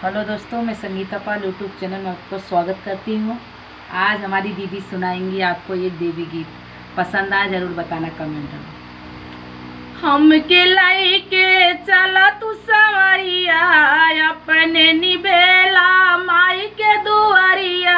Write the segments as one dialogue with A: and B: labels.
A: Hello दोस्तों, मैं संगीता पाल यूट्यूब चैनल में आपको स्वागत करती हूँ। आज हमारी दीदी सुनाएंगी आपको एक देवी गीत। पसंद आए ज़रूर बताना कमेंट में।
B: हमके लाई के चला तू सवरिया, अपने निबेला माई के दुआरिया।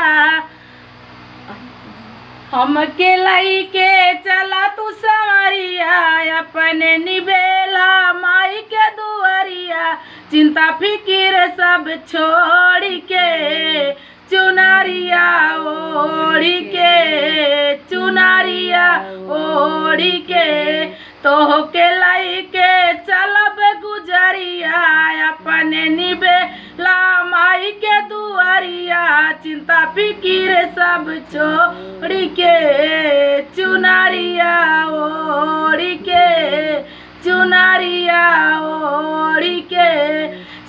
B: हमके लाई के चला तू सवरिया, अपने निबेला माई के दुआरिया। चिंता फिकिर सब छोड़ के, चुनरिया ओढ़ के, चुनरिया ओढ़ के, तोह के लाई के चलब गुजरिया, अपने निबेला माई के दुआरिया। चिंता फिकिर सब छोड़ के, चुनरिया ओढ़ के, चुनरिया ओढ़ के।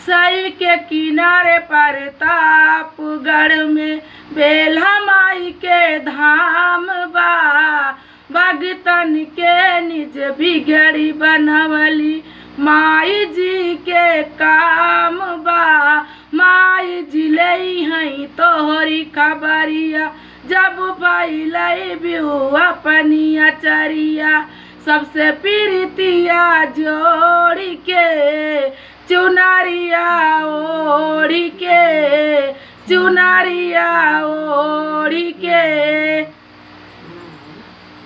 B: सई के किनारे प्रतापगढ़ में बेल्हा माई के धाम बा। भगतन के निज बिगड़ी बनवली माई जी के काम बा। माई जी लई हई तोहरी खबरिया, जब फैलई बिहुआ पनिया चरिया। सबसे प्रीतिया जोड़ के, चुनरिया ओढ़ के, चुनरिया ओढ़ के,